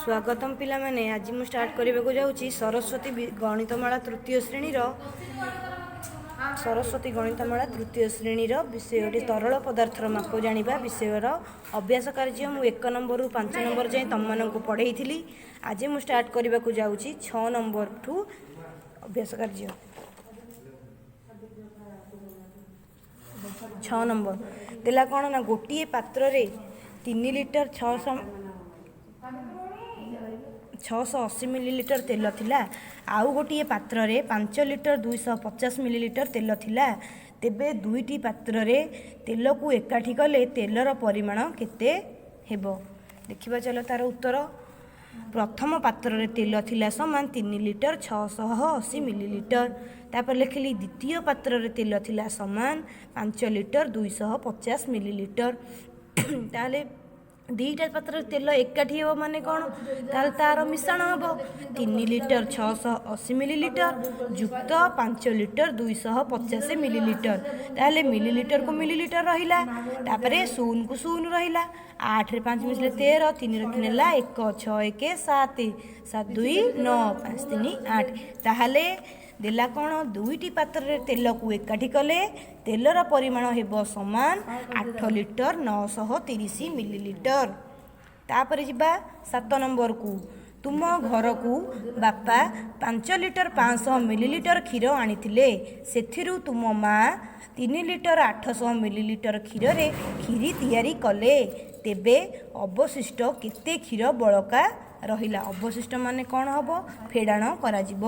ସ୍ୱାଗତମ ପିଲାମାନେ। ଆଜି ମୁଁ ଷ୍ଟାର୍ଟ କରିବାକୁ ଯାଉଛି ସରସ୍ୱତୀ ଗଣିତମାଳା ତୃତୀୟ ଶ୍ରେଣୀର, ସରସ୍ୱତୀ ଗଣିତମାଳା ତୃତୀୟ ଶ୍ରେଣୀର ବିଷୟଟି ତରଳ ପଦାର୍ଥର ମାପ ଜାଣିବା ବିଷୟର ଅଭ୍ୟାସ କାର୍ଯ୍ୟ। ମୁଁ 1 ନମ୍ବରରୁ 5 ନମ୍ବର ଯାଏଁ ତୁମମାନଙ୍କୁ ପଢ଼େଇଥିଲି। ଆଜି ମୁଁ ଷ୍ଟାର୍ଟ କରିବାକୁ ଯାଉଛି 6 ନମ୍ବରଠୁ ଅଭ୍ୟାସ କାର୍ଯ୍ୟ। 6 ନମ୍ବର ଦେଲା କ'ଣ ନା, ଗୋଟିଏ ପାତ୍ରରେ 3 ଲିଟର 680 ମିଲିଲିଟର ତେଲ ଥିଲା, ଆଉ ଗୋଟିଏ ପାତ୍ରରେ 5 ଲିଟର 250 ମିଲିଲିଟର ତେଲ ଥିଲା। ତେବେ ଦୁଇଟି ପାତ୍ରରେ ତେଲକୁ ଏକାଠି କଲେ ତେଲର ପରିମାଣ କେତେ ହେବ? ଦେଖିବା ଚାଲ ତାର ଉତ୍ତର। ପ୍ରଥମ ପାତ୍ରରେ ତେଲ ଥିଲା ସମାନ 3 ଲିଟର 680 ମିଲିଲିଟର। ତାପରେ ଲେଖିଲି, ଦ୍ୱିତୀୟ ପାତ୍ରରେ ତେଲ ଥିଲା ସମାନ 5 ଲିଟର 250 ମିଲିଲିଟର। ତାହେଲେ ଦୁଇଟା ପାତ୍ରରେ ତେଲ ଏକାଠି ହେବ ମାନେ କ'ଣ? ତାହେଲେ ତାର ମିଶ୍ରଣ ହେବ 3 ଲିଟର 680 ମିଲିଲିଟର ଯୁକ୍ତ 5 ଲିଟର 250 ମିଲିଲିଟର। ତାହେଲେ ମିଲିଲିଟରକୁ ମିଲିଲିଟର ରହିଲା, ତାପରେ ଶୂନକୁ ଶୂନ ରହିଲା। 8ରେ 5 ମିଶିଲେ 13, 3ରେ 3 ହେଲା 1, 6 1 7, 7 2 9, 5 3 8। ତାହେଲେ ଦେଲା କ'ଣ? ଦୁଇଟି ପାତ୍ରରେ ତେଲକୁ ଏକାଠି କଲେ ତେଲର ପରିମାଣ ହେବ ସମାନ 8 ଲିଟର 930 ମିଲିଲିଟର। ତାପରେ ଯିବା 7 ନମ୍ବରକୁ। ତୁମ ଘରକୁ ବାପା 5 ଲିଟର 500 ମିଲିଲିଟର କ୍ଷୀର ଆଣିଥିଲେ। ସେଥିରୁ ତୁମ ମା 3 ଲିଟର 800 ମିଲିଲିଟର କ୍ଷୀରରେ କ୍ଷୀରି ତିଆରି କଲେ। ତେବେ ଅବଶିଷ୍ଟ କେତେ କ୍ଷୀର ବଳକା ରହିଲା? ଅବଶିଷ୍ଟ ମାନେ କ'ଣ ହେବ? ଫେଡ଼ାଣ କରାଯିବ।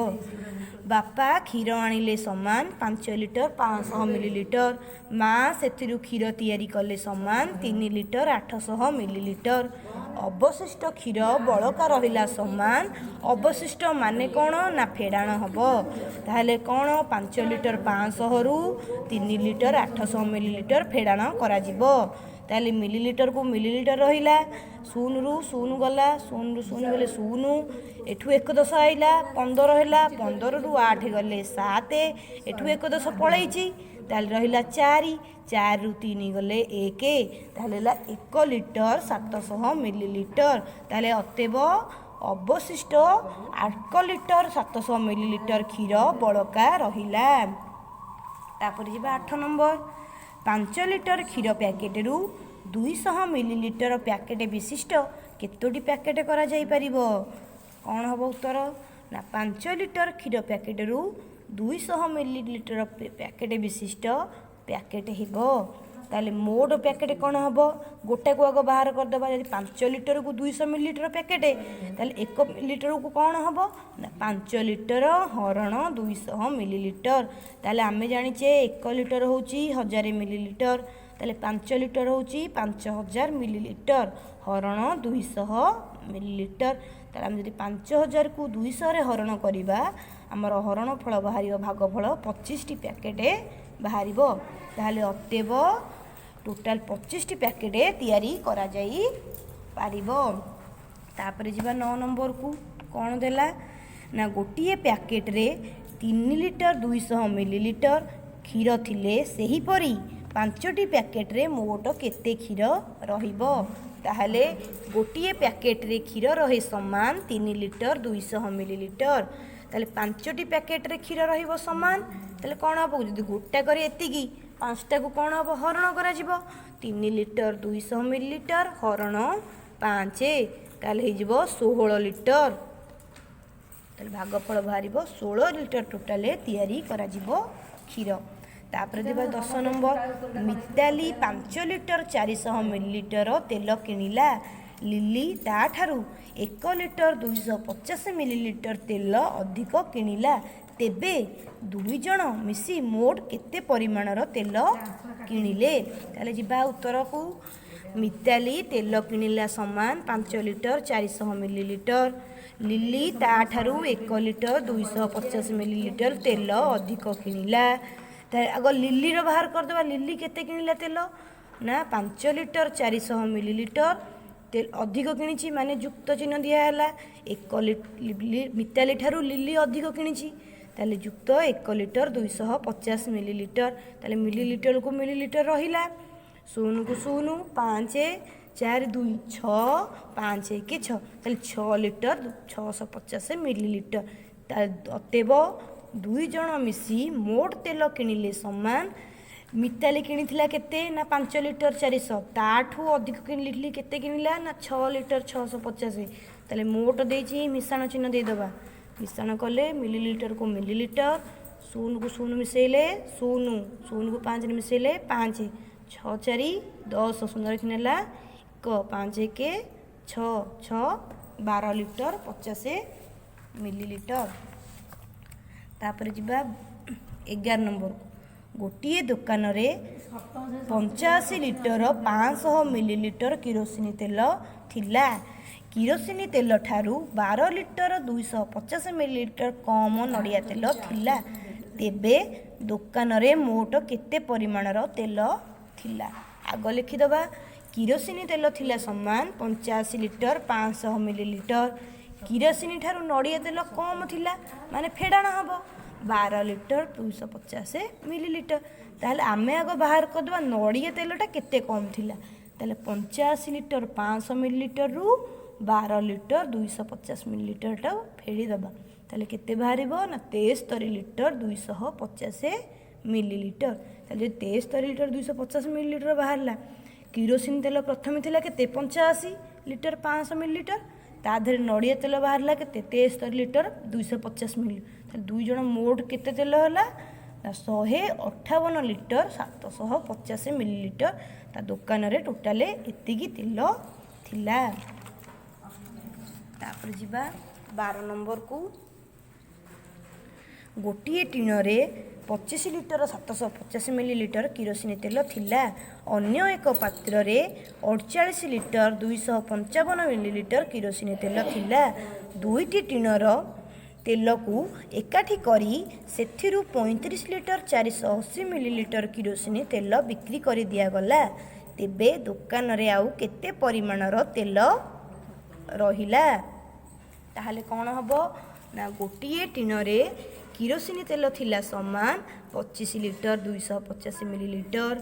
ବାପା କ୍ଷୀର ଆଣିଲେ ସମାନ 5 ଲିଟର 500 ମିଲିଲିଟର। ମା ସେଥିରୁ କ୍ଷୀର ତିଆରି କଲେ ସମାନ 3 ଲିଟର 800 ମିଲିଲିଟର। ଅବଶିଷ୍ଟ କ୍ଷୀର ବଳକା ରହିଲା ସମାନ, ଅବଶିଷ୍ଟ ମାନେ କ'ଣ ନା ଫେଡ଼ାଣ ହେବ। ତାହେଲେ କ'ଣ? 5 ଲିଟର 500ରୁ 3 ଲିଟର 800 ମିଲିଲିଟର ଫେଡ଼ାଣ କରାଯିବ। ତାହେଲେ ମିଲିଲିଟରକୁ ମିଲିଲିଟର ରହିଲା, ଶୂନରୁ ଶୂନ ଗଲା, ଶୂନରୁ ଶୂନ ଗଲେ ଶୂନ, ଏଠୁ 1 ଦଶ ଆଇଲା 15 ହେଲା, 15ରୁ 8 ଗଲେ 7, ଏଠୁ 1 ଦଶ ପଳେଇଛି, ତାହେଲେ ରହିଲା 4, 4ରୁ 3 ଗଲେ 1, ତାହେଲେ ହେଲା 1 ଲିଟର 700 ମିଲିଲିଟର। ତାହେଲେ ଅତେବ ଅବଶିଷ୍ଟ 1 ଲିଟର 700 ମିଲିଲିଟର କ୍ଷୀର ବଳକା ରହିଲା। ତାପରେ ଯିବା 8 ନମ୍ବର। 5 ଲିଟର କ୍ଷୀର ପ୍ୟାକେଟରୁ 200 ମିଲିଲିଟର ପ୍ୟାକେଟ ବିଶିଷ୍ଟ କେତୋଟି ପ୍ୟାକେଟ କରାଯାଇପାରିବ? କ'ଣ ହେବ ଉତ୍ତର ନା, 5 ଲିଟର କ୍ଷୀର ପ୍ୟାକେଟରୁ 200 ମିଲିଲିଟର ପ୍ୟାକେଟ ବିଶିଷ୍ଟ ପ୍ୟାକେଟ ହେବ। ତାହେଲେ ମୋଟ ପ୍ୟାକେଟ କ'ଣ ହେବ? ଗୋଟାକୁ ଆଗ ବାହାର କରିଦେବା। ଯଦି 5 ଲିଟରକୁ 200 ମିଲିଲିଟର ପ୍ୟାକେଟ, ତାହେଲେ 1 ଲିଟରକୁ କ'ଣ ହେବ ନା 5 ଲିଟର ହରଣ 200 ମିଲିଲିଟର। ତାହେଲେ ଆମେ ଜାଣିଛେ 1 ଲିଟର ହେଉଛି 1000 ମିଲିଲିଟର। ତାହେଲେ 5 ଲିଟର ହେଉଛି 5000 ମିଲିଲିଟର ହରଣ 200 ମିଲିଲିଟର। ତାହେଲେ ଆମେ ଯଦି 5000କୁ 200ରେ ହରଣ କରିବା, ଆମର ହରଣ ଫଳ ବାହାରିବ, ଭାଗଫଳ 25ଟି ପ୍ୟାକେଟ ବାହାରିବ। ତାହେଲେ ଅତେବ ଟୋଟାଲ 25ଟି ପ୍ୟାକେଟ ତିଆରି କରାଯାଇପାରିବ। ତାପରେ ଯିବା 9 ନମ୍ବରକୁ। କ'ଣ ଦେଲା ନା, ଗୋଟିଏ ପ୍ୟାକେଟରେ 3 ଲିଟର 200 ମିଲିଲିଟର କ୍ଷୀର ଥିଲେ ସେହିପରି 5ଟି ପ୍ୟାକେଟରେ ମୋଟ କେତେ କ୍ଷୀର ରହିବ? ତାହେଲେ ଗୋଟିଏ ପ୍ୟାକେଟରେ କ୍ଷୀର ରହେ ସମାନ 3 ଲିଟର 200 ମିଲିଲିଟର। ତାହେଲେ 5ଟି ପ୍ୟାକେଟରେ କ୍ଷୀର ରହିବ ସମାନ, ତାହେଲେ କ'ଣ ହେବ? ଯଦି ଗୋଟାକରେ ଏତିକି, 5ଟାକୁ କ'ଣ ହେବ? ହରଣ କରାଯିବ। 3 ଲିଟର 200 ମିଲିଲିଟର ହରଣ 5, ତାହେଲେ ହେଇଯିବ 16 ଲିଟର। ତାହେଲେ ଭାଗଫଳ ବାହାରିବ 16 ଲିଟର ଟୋଟାଲ ତିଆରି କରାଯିବ କ୍ଷୀର। ତାପରେ ଦେବା 10 ନମ୍ବର। ମିତାଲି 5 ଲିଟର 400 ମିଲିଲିଟର ତେଲ କିଣିଲା। ଲିଲି ତାଠାରୁ 1 ଲିଟର 250 ମିଲିଲିଟର ତେଲ ଅଧିକ କିଣିଲା। ତେବେ ଦୁଇ ଜଣ ମିଶି ମୋଟ କେତେ ପରିମାଣର ତେଲ କିଣିଲେ? ତାହେଲେ ଯିବା ଉତ୍ତରକୁ। ମିତାଲି ତେଲ କିଣିଲା ସମାନ 5 ଲିଟର 400 ମିଲିଲିଟର। ଲିଲି ତାଠାରୁ 1 ଲିଟର 250 ମିଲିଲିଟର ତେଲ ଅଧିକ କିଣିଲା। ତାହେଲେ ଆଗ ଲିଲିର ବାହାର କରିଦେବା। ଲିଲି କେତେ କିଣିଲା ତେଲ ନା 5 ଲିଟର 400 ମିଲିଲିଟର ଅଧିକ କିଣିଛି, ମାନେ ଯୁକ୍ତ ଚିହ୍ନ ଦିଆହେଲା। 1 ମିତାଲି ଠାରୁ ଲିଲି ଅଧିକ କିଣିଛି, ତାହେଲେ ଯୁକ୍ତ 1 ଲିଟର 250 ମିଲିଲିଟର। ତାହେଲେ ମିଲିଲିଟରକୁ ମିଲିଲିଟର ରହିଲା, ଶୂନକୁ ଶୂନ, 5 4 2 6, 5 1 6, ତାହେଲେ 6 ଲିଟର 650 ମିଲିଲିଟର। ଅତେବ 2 ଜଣ ମିଶି ମୋଟ ତେଲ କିଣିଲେ ସମାନ। ମିତାଲି କିଣିଥିଲା କେତେ ନା 5 ଲିଟର 400, ତାଠୁ ଅଧିକ କିଣିଲି, କେତେ କିଣିଲା ନା 6 ଲିଟର 650। ତାହେଲେ ମୋଟ ଦେଇଛି, ମିଶାଣ ଚିହ୍ନ ଦେଇଦେବା। ମିଶାଣ କଲେ ମିଲିଲିଟରକୁ ମିଲିଲିଟର, 0କୁ 0 ମିଶାଇଲେ 0, 0କୁ 5ରେ ମିଶାଇଲେ 5, 6 4 10, 0 ରଖି ନେଲା 1, 5 1 6, 6 12 ଲିଟର 50 ମିଲିଲିଟର। ତାପରେ ଯିବା 11 ନମ୍ବରକୁ। ଗୋଟିଏ ଦୋକାନରେ 85 ଲିଟର 500 ମିଲିଲିଟର କିରୋସିନି ତେଲ ଥିଲା। କିରୋସିନି ତେଲ ଠାରୁ 12 ଲିଟର 250 ମିଲିଲିଟର କମ୍ ନଡ଼ିଆ ତେଲ ଥିଲା। ତେବେ ଦୋକାନରେ ମୋଟ କେତେ ପରିମାଣର ତେଲ ଥିଲା? ଆଗ ଲେଖିଦେବା, କିରୋସିନି ତେଲ ଥିଲା ସମାନ 85 ଲିଟର 500 ମିଲିଲିଟର। କିରୋସିନି ଠାରୁ ନଡ଼ିଆ ତେଲ କମ୍ ଥିଲା, ମାନେ ଫେଡ଼ାଣ ହେବ 12 ଲିଟର 250 ମିଲିଲିଟର। ତାହେଲେ ଆମେ ଆଗ ବାହାର କରିଦେବା ନଡ଼ିଆ ତେଲଟା କେତେ କମ୍ ଥିଲା। ତାହେଲେ 85 ଲିଟର 500 ମିଲିଲିଟରରୁ 12 ଲିଟର 250 ମିଲିଲିଟରଟା ଫେଡ଼ିଦେବା। ତାହେଲେ କେତେ ବାହାରିବ ନା 73 ଲିଟର 250 ମିଲିଲିଟର। ତାହେଲେ ଯଦି 73 ଲିଟର 250 ମିଲିଲିଟର ବାହାରିଲା, କିରୋସିନି ତେଲ ପ୍ରଥମେ ଥିଲା କେତେ? 85 ଲିଟର 500 ମିଲିଲିଟର। ତା ଦେହରେ ନଡ଼ିଆ ତେଲ ବାହାରିଲା କେତେ? 73 ଲିଟର 250 ମିଲି। ତାହେଲେ 2 ଜଣ ମୋଟ କେତେ ତେଲ ହେଲା ନା 158 ଲିଟର 750 ମିଲିଲିଟର। ତା ଦୋକାନରେ ଟୋଟାଲେ ଏତିକି ତେଲ ଥିଲା। ତାପରେ ଯିବା 12 ନମ୍ବରକୁ। ଗୋଟିଏ ଟିଣରେ 25 ଲିଟର 750 ମିଲିଲିଟର କିରୋସିନି ତେଲ ଥିଲା। ଅନ୍ୟ ଏକ ପାତ୍ରରେ 48 ଲିଟର 255 ମିଲିଲିଟର କିରୋସିନି ତେଲ ଥିଲା। ଦୁଇଟି ଟିଣର ତେଲକୁ ଏକାଠି କରି ସେଥିରୁ 35 ଲିଟର 480 ମିଲିଲିଟର କିରୋସିନି ତେଲ ବିକ୍ରି କରି ଦିଆଗଲା। ତେବେ ଦୋକାନରେ ଆଉ କେତେ ପରିମାଣର ତେଲ ରହିଲା? ତାହେଲେ କ'ଣ ହେବ ନା ଗୋଟିଏ ଟିଣରେ କିରୋସିନି ତେଲ ଥିଲା ସମାନ 25 ଲିଟର 250 ମିଲିଲିଟର।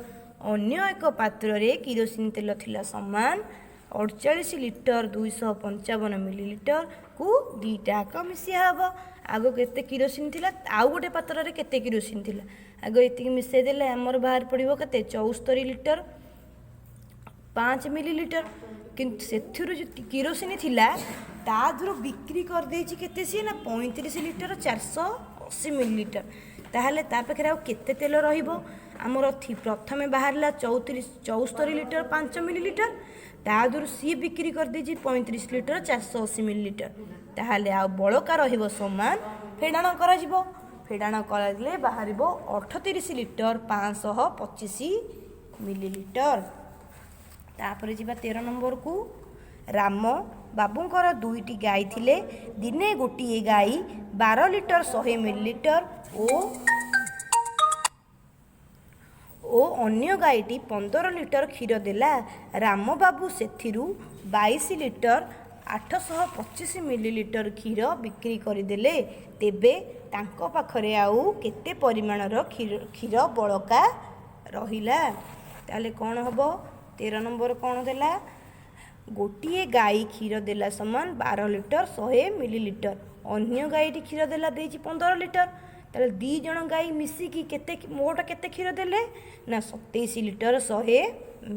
ଅନ୍ୟ ଏକ ପାତ୍ରରେ କିରୋସିନି ତେଲ ଥିଲା ସମାନ 48 ଲିଟର 255 ମିଲିଲିଟରକୁ ଦୁଇଟା ଯାକ ମିଶିଆ ହେବ। ଆଗ କେତେ କିରୋସିନି ଥିଲା, ଆଉ ଗୋଟେ ପାତ୍ରରେ କେତେ କିରୋସିନି ଥିଲା, ଆଗ ଏତିକି ମିଶାଇ ଦେଲେ ଆମର ବାହାରି ପଡ଼ିବ କେତେ? 74 ଲିଟର 5 ମିଲିଲିଟର। କିନ୍ତୁ ସେଥିରୁ ଯେଉଁ କିରୋସିନି ଥିଲା ତା ଦେହରୁ ବିକ୍ରି କରିଦେଇଛି କେତେ ସିଏ ନା 35 ଲିଟର 480 ମିଲିଲିଟର। ତାହେଲେ ତା ପାଖରେ ଆଉ କେତେ ତେଲ ରହିବ? ଆମର ପ୍ରଥମେ ବାହାରିଲା 74 ଲିଟର 5 ମିଲିଲିଟର, ତା ଦେହରୁ ସିଏ ବିକ୍ରି କରିଦେଇଛି 35 ଲିଟର 480 ମିଲିଲିଟର। ତାହେଲେ ଆଉ ବଳକା ରହିବ ସମାନ ଫେଡ଼ାଣ କରାଯିବ। ଫେଡ଼ାଣ କରାଗଲେ ବାହାରିବ 38 ଲିଟର 525 ମିଲିଲିଟର। ତାପରେ ଯିବା 13 ନମ୍ବରକୁ। ରାମ ବାବୁଙ୍କର 2ଟି ଗାଈ ଥିଲେ। ଦିନେ ଗୋଟିଏ ଗାଈ 12 ଲିଟର 100 ମିଲିଲିଟର ଓ ଅନ୍ୟ ଗାଈଟି 15 ଲିଟର କ୍ଷୀର ଦେଲା। ରାମବାବୁ ସେଥିରୁ 22 ଲିଟର 825 ମିଲିଲିଟର କ୍ଷୀର ବିକ୍ରି କରିଦେଲେ। ତେବେ ତାଙ୍କ ପାଖରେ ଆଉ କେତେ ପରିମାଣର କ୍ଷୀର ବଳକା ରହିଲା? ତାହେଲେ କ'ଣ ହେବ? 13 ନମ୍ବର କ'ଣ ଦେଲା? ଗୋଟିଏ ଗାଈ କ୍ଷୀର ଦେଲା ସମାନ 12 ଲିଟର 100 ମିଲିଲିଟର, ଅନ୍ୟ ଗାଈଟି କ୍ଷୀର ଦେଲା ଦେଇଛି 15 ଲିଟର। ତାହେଲେ 2 ଜଣ ଗାଈ ମିଶିକି କେତେ ମୋଟ କେତେ କ୍ଷୀର ଦେଲେ ନା 27 ଲିଟର 100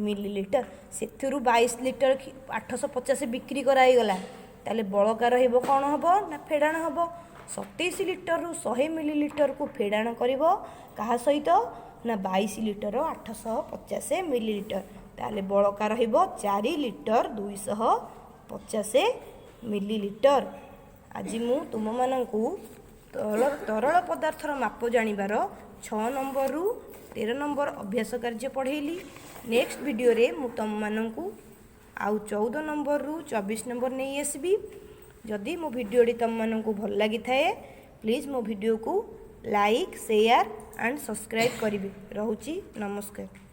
ମିଲିଲିଟର। ସେଥିରୁ 22 ଲିଟର 850 ବିକ୍ରି କରାଇଗଲା। ତାହେଲେ ବଳକା ରହିବ କ'ଣ ହେବ ନା ଫେଡ଼ାଣ ହେବ। 27 ଲିଟରରୁ 100 ମିଲିଲିଟରକୁ ଫେଡ଼ାଣ କରିବ କାହା ସହିତ ନା 22 ଲିଟର 850 ମିଲିଲିଟର। ତାହେଲେ ବଳକା ରହିବ 4 ଲିଟର 250 ମିଲିଲିଟର। ଆଜି ମୁଁ ତୁମମାନଙ୍କୁ ତରଳ ପଦାର୍ଥର ମାପ ଜାଣିବାର 6 ନମ୍ବରରୁ 13 ନମ୍ବର ଅଭ୍ୟାସ କାର୍ଯ୍ୟ ପଢ଼େଇଲି। ନେକ୍ସଟ ଭିଡ଼ିଓରେ ମୁଁ ତୁମମାନଙ୍କୁ ଆଉ 14 ନମ୍ବରରୁ 24 ନମ୍ବର ନେଇ ଆସିବି। ଯଦି ମୋ ଭିଡ଼ିଓଟି ତୁମମାନଙ୍କୁ ଭଲ ଲାଗିଥାଏ, ପ୍ଲିଜ୍ ମୋ ଭିଡ଼ିଓକୁ ଲାଇକ୍, ସେୟାର ଆଣ୍ଡ ସବସ୍କ୍ରାଇବ୍ କରିବେ। ରହୁଛି, ନମସ୍କାର।